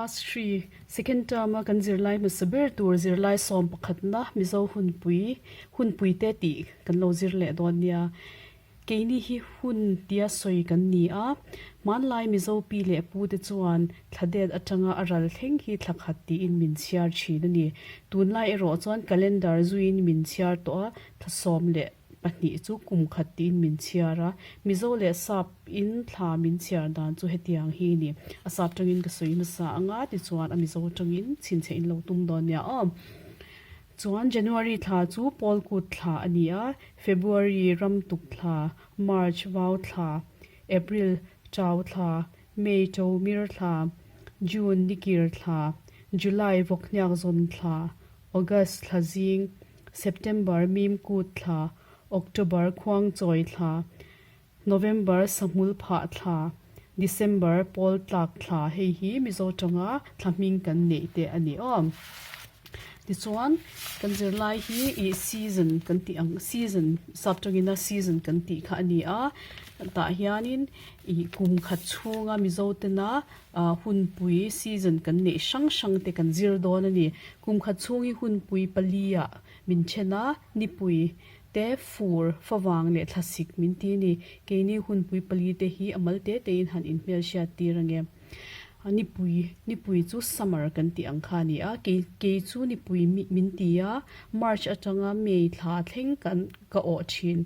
Class 3 second term a kan zirlai hmasa ber tur zirlai sawm pakhatna Mizo hunpui hunpui te tih kan lo zir leh dawn nia. Keini hi hun tia sawi kan ni a, hmanlai Mizo pi leh pu te chuan thla det atanga a ral thleng hi thla khat tiin min chhiar thin a ni. Tunlai erawh chuan calendar zuiin min chhiar tawh a, thla 12 chu kum khat tiin min chhiar a, Mizo leh Sap in thla min chhiar dan chu hetiang hi a ni. A Sap tangin ka sawi hmasa anga tichuan a Mizo tangin chhinchhe in lo tum dawn nia aw. Chuan January thla chu Pawlkut thla a ni a, February Ramtuk thla, March Vau thla, April Chau thla, May Chomir thla, June Nikir thla, July Vawkhniakzawn thla, August thla zing, September Mimkut thla, October Khuangchawi thla, November Sahmul phah thla, December Pawltlak thla hei hi Mizo tanga thla hming kan neih te a ni aw. Tichuan kan zirlai hi ih season kan tih ang season sap tangina season kan tih kha a ni a tah hianin ih kum khat chhunga Mizo tena ah hunpui season kan neih hrang hrang te kan zir dawn a ni. Kum khat chhung hi hunpui pali ah min then a nipui te fur favang leh thlasik min ti a ni. Keini hunpui pali te hi a mal te tein han inhmelhriat tir ange. A nipui nipui chu summer kan tih ang kha a ni a kei kei chu nipui min ti a march atanga may thla thleng kan ka awh thin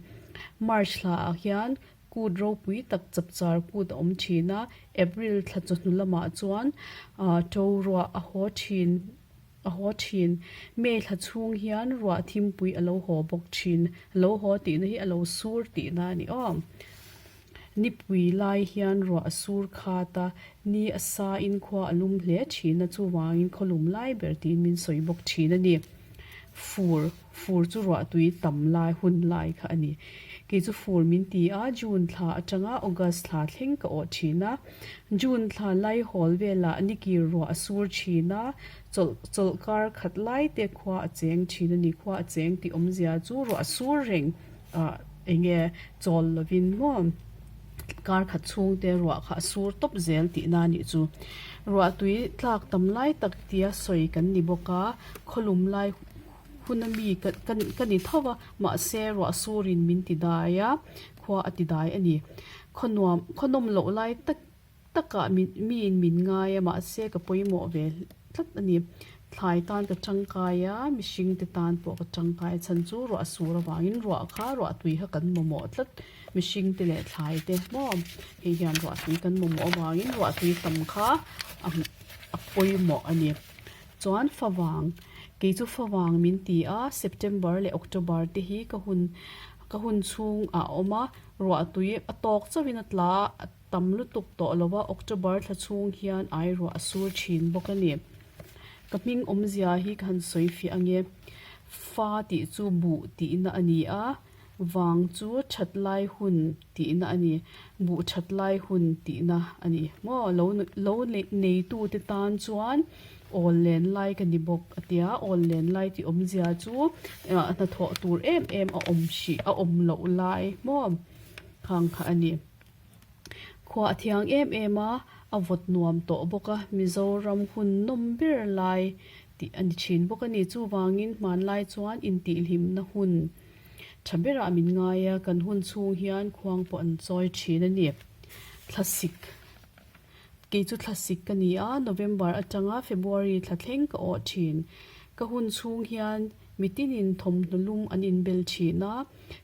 march thla ah hian kut ropui tak chapchar kut a awm thin a april thla chawhnu lamah chuan ah to ruah a haw thin a haw thin may thla chhung hian ruah thimpui a lo haw bawk thin lo haw tihna hi a lo sur tihna a ni aw. Nipui lai hian ruah a sur khat a, ni a sa in khua a lum hle thin a, chuvangin khaw lum lai ber tiin min sawi bawk thin a ni. Fur, fur chu ruah tui tam lai hun lai kha a ni. Kei chu fur min ti a, June thla atanga August thla thleng ka awh thin a. June thla lai hawl velah nikir ruah a sur thin a, chawlh chawlh kar khat lai te khua a cheng thin a ni. Khua a cheng tih awmzia chu ruah a sur reng. ah eng nge chawl lovin maw kar khat chhung te ruah kha a sur tawp zel tih na nih chu ruah tui tlak tam lai tak tia sawi kan ni bawk a khawlum lai hun ami ka ka ni tho a mahse ruah sur in min ti dai a khua a ti dai a ni khaw nuam khaw nawm loh lai tak takah min miin min ngai a mahse ka pawimawh ve tlat a ni. Thlai tan ka tangkai a, mihring te tan pawh ka tangkai a chhan chu ruah sur avangin ruah kha ruah tui kha kan mamawh tlat mihring te leh thlai te maw hei hian ruah tui kan mamawh avangin ruah tui tam kha a pawimawh a ni. Chuan favang kei chu favang min ti a September leh October te hi ka hun ka hun chhung ah a awm a ruah tui a tawk chauhin a tla a. Tam lutuk tawh lo a, October thla chhung hian ai ruah a sur thin bawk a ni. Ka hming awmzia hi ka han sawi fiah ange. Fa tih chu buh tihna a ni a, vang chu that lai hun tihna a ni. Buh that lai hun tihna a ni maw? Lo lo neitute tan chuan awl len lai ka ni bawk a tia, awl len lai tih awmzia chu hnathawh tur em em a awm hrih a awm loh lai maw? Khang kha a ni. Khua a thiang em em a, a vawt nuam tawh bawk a, Mizoram hun nawm ber lai tih a ni thin bawk a ni. Chuvangin hmanlai chuan intihhlimna hun tha berah min ngai a, kan hun chhung hian khuang pawh an chawi thin a ni. Thlasik Kei chu thlasik ka ni a, November atanga February thla thleng ka awh thin. Ka hun chhung hian Mitinin thawmhnaw lum an inbel thin a,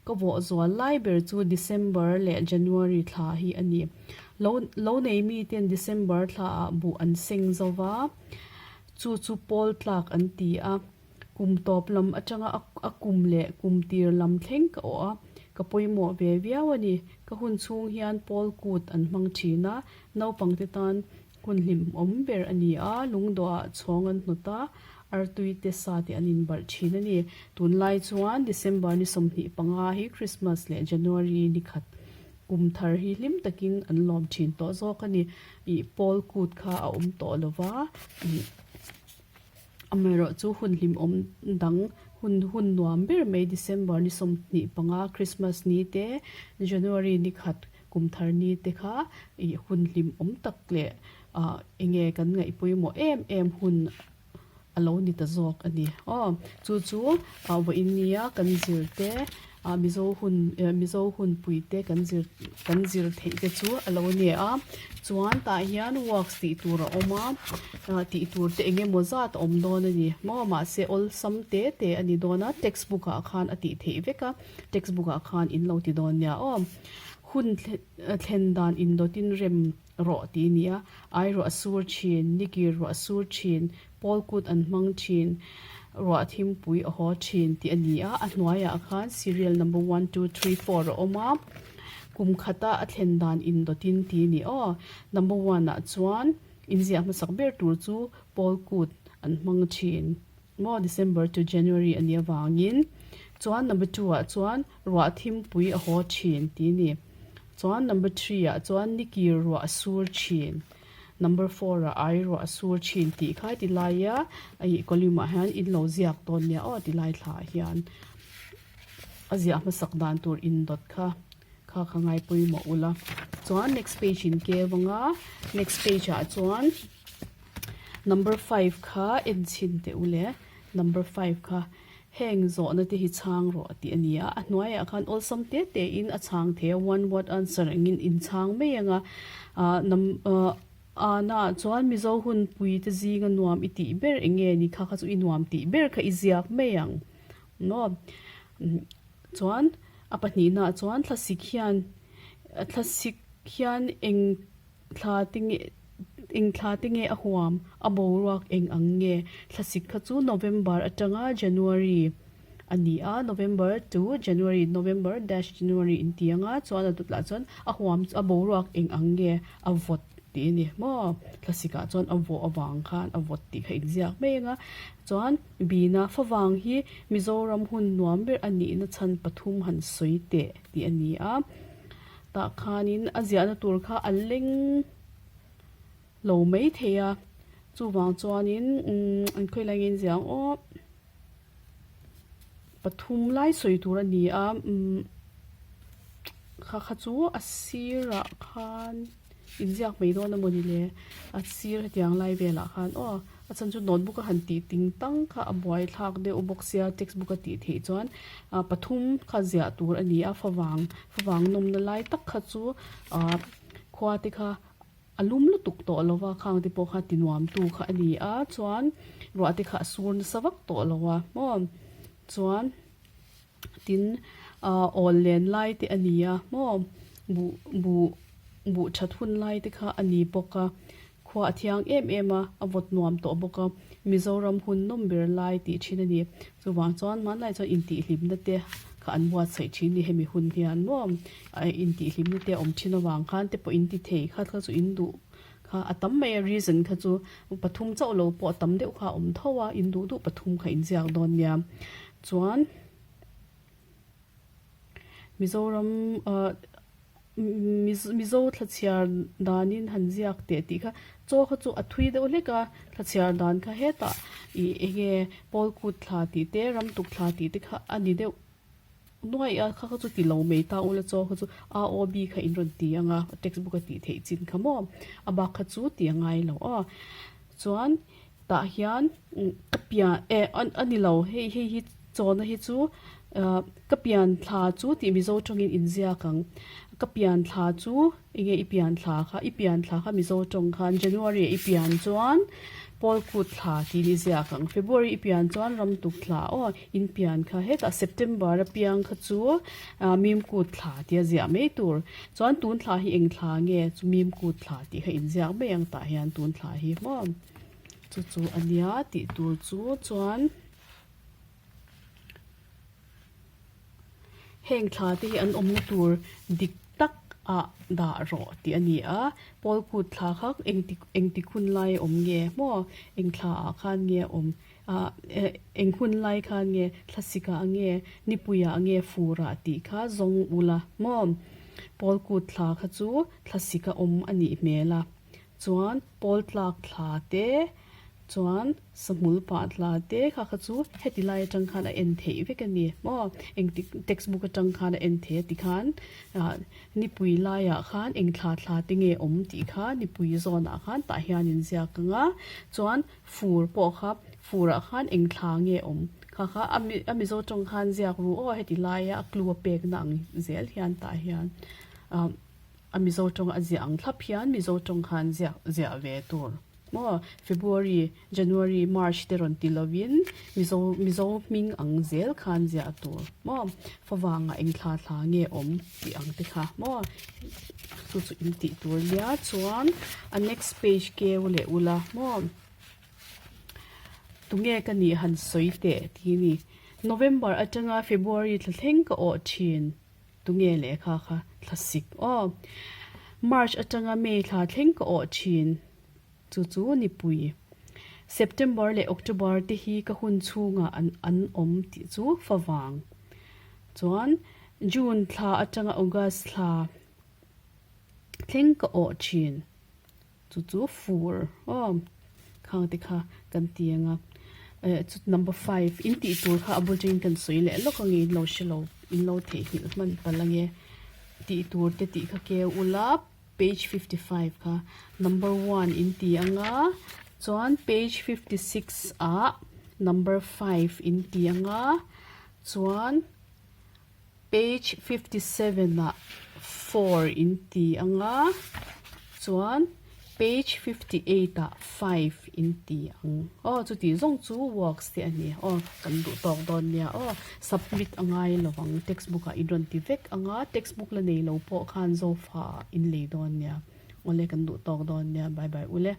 ka vawh zual lai ber chu December leh January thla hi a ni. Lo lo nei miten December thlaah buh an seng zo va, chu chu pawl tlak an ti a. Kum tawp lam atanga a kum leh kum tir lam thleng ka awh a, ka pawimawh ve viau a ni. Ka hun chhung hian pawl kut an hmang thin a, naupangte tan Hun hlimawm ber a ni a, lungdawhah chhawng an hnawt a, artui te sa te an inbarh thin a ni. Tunlai chuan December ni 25 hi Christmas leh January ni khat kum thar hi hlim takin an lawm thin tawh zawk a ni. Ih pawl kut kha a awm tawh lo va, ih amaherawhchu hun hlimawm dang hun hun nuam ber mai December ni 25 Christmas ni te January ni khat Kum thar ni te kha ih hun hlim awm tak leh Ah enge kan ngaih pawimawh em em hun a lo ni ta zawk a ni. Aw chu chu ah vawiin nia kan zir te ah Mizo hun eh Mizo hunpui te kan zir kan zir theih te chu a lo ni a. Chuan tah hian works tih tur a awm a ah tih tur te eng emaw zat a awm dawn a ni. Maw mahse awlsam te te a ni dawn a textbook ah khan a tih theih vek a textbook ah khan in lo ti dawn nia aw. Hun thlen dan indawtin rem Rawh tih a ni a, ai ruah a sur thin, nikir ruah a sur thin, pawl kut an hmang thin, ruah thimpui a haw thin tih a ni a, a hnuaiah khan serial number one two three four a awm a, kum khata a thlen dan indawtin tih a ni aw. Number one ah chuan inziah hmasak ber tur chu pawl kut an hmang thin maw December to January a nih avangin chuan number two ah chuan ruah thimpui a haw thin tih a ni. Chuan number three ah chuan nikir ruah a sur thin, number four ah ai ruah a sur thin tih kha ti laia ih column ah hian in lo ziak dawn nia aw ti lai thla ah hian a ziah hmasak dan tur indawt kha kha kha ngai pawimawh ula. Chuan next page in keu anga next page ah chuan number five kha en chhin teh u le number five kha Heng zawhna te hi chhang rawh tih a ni a, a hnuaiah khan awlsam te te in a chhang thei a, one word answer engin in chhang mai ang a, ah nam ah ah na ah chuan Mizo hunpui te zinga nuam i tih ber eng nge ni kha kha chu i nuam tih ber kha i ziak mai ang maw chuan a pahnihna ah chuan thlasik hian thlasik hian eng Thla te nge eng thla te nge a huam? A boruak eng ang nge? Thlasik kha chu November atanga January a ni a, November to January, November dash January in ti anga chuan a dawtlah chuan a huam a boruak eng ang nge a vawt tih a ni maw? Thlasik ah chuan a vawh avang khan a vawt tih kha inziak mai anga chuan Bina favang hi Mizoram hun nuam ber a nihna chhan pathum han sawi teh tih a ni a. Tah khanin a ziahna tur kha a leng lo mai thei a, chuvang chuanin umm an khawi lai nge an ziah ang aw, pathum lai sawi tur a ni a umm kha kha chu a sirah khan inziak mai dawn a mawni le, a sir hetiang lai velah khan aw a chhan chu notebook a han tih ting tang kha a buai thlak deuh bawk sia textbook a tih theih chuan ah pathum kha ziah tur a ni a favang favang nawmna lai tak kha chu ah khua te kha a lum lutuk tawh lo va khang te pawh kha ti nuam tu kha a ni a chuan ruah te kha a sur nasa vak tawh lo a maw chuan. Tin, ah awl len lai te a ni a maw? Buh buh buh that hun lai te kha a ni bawk a, khua a thiang em em a, a vawt nuam tawh bawk a, Mizoram hun nawm ber lai tih thin a ni. Chuvang chuan hmanlai chuan intihhlimna te kha an buatsaih thin a ni hemi hun hian maw? Intihhlimna te a awm thin avang khan te pawh inti thei kha kha chu in duh kha a tam mai a, reason kha chu pathum chauh lo pawh a tam deuh kha a awm tho a, in duh duh pathum kha inziak dawn nia. Chuan Mizoram ah Mizo thlachhiar danin han ziak teh tih kha chaw kha chu a thui deuh hlek a, thlachhiar dan kha hetah ih eng nge pawl kut thla tih te ram tuk thla tih te kha a ni deuh nuaih a, kha kha chu ti lo mai ta ula chaw kha chu A O B kha in rawn ti ang a textbook a tih theih chin kha maw a bak kha chu ti a ngai lo aw chuan. Tah hian ka pian eh a ni lo hei hei hi chawlhna hi chu ah ka pian thla chu tih Mizo tawngin inziak ang ka pian thla chu eng nge i pian thla kha i pian thla kha Mizo tawng khan January ah i pian chuan Pawl kut thla tiin i ziak ang February i pian chuan ram tuk thla aw in pian kha hetah September a piang kha chu ah mim kut thla tia ziah mai tur chuan tun thla hi eng thla nge chu mim kut thla tih kha inziak mai ang tah hian tun thla hi maw. Chu chu a nia tih tur chu chuan heng thla te hi an awmna tur dik tak ah dah rawh tih a ni a, pawl kut thla kha engtik engtik hun lai a awm nge maw eng thla ah khan nge a awm ah eng hun lai khan nge thlasik ah nge nipui ah nge fur ah tih kha zawng ula maw pawl kut thla kha chu thlasik a awm a nih hmel a. Chuan pawl tlak thla te, Chuan sahmul pah tla te kha kha chu heti lai atang khan a en theih vek a ni maw engtik textbook atang khan a en thei a tikhan ah nipui laiah khan eng thla thla te nge awm tih kha nipui zawnah khan tah hian in ziak ang a chuan fur pawh kha furah khan eng thla nge awm kha kha a mi a mizo tawng khan ziak ru aw heti laia a clue a pekna ang zel hian tah hian ah. A Mizo tawng a ziah ang thlap hian Mizo tawng khan ziak ziah ve tur maw? February, January, March te rawn ti lovin Mizo Mizo hming ang zel khan ziah tur maw? Favangah eng thla thla nge awm tih ang te kha maw? Chu chu in tih tur nia chuan a next page keu leh ula maw? Tunge ka nih han sawi teh ti ni. November atanga February thla thleng ka awh thin. Tunge lehkha kha thlasik aw. March atanga May thla thleng ka awh thin. Chu chu nipui. September leh October te hi ka hun chhungah an an awm tih chu favang. Chuan June thla atanga August thla thleng ka awh thin. Chu chu fur aw khang te kha kan ti ang a eh chu number five in tih tur kha a bul atangin kan sawi leh lawk ang e in lo hre lo in lo theihnghilh hman palh ang e tih tur te tih kha keu ula page 55 kha number one in ti ang a chuan page 56 ah number five in ti ang a chuan. Page 57 ah four in ti ang a, chuan page 58 ah five in ti ang. Aw chuti zawng chu works te a ni. Aw kan duh tawk dawn nia aw. Submit a ngai lo ang textbook ah in rawn ti vek ang a, textbook la nei lo pawh khan zofa ah in lei dawn nia. Awle kan duh tawk dawn nia bye bye ule.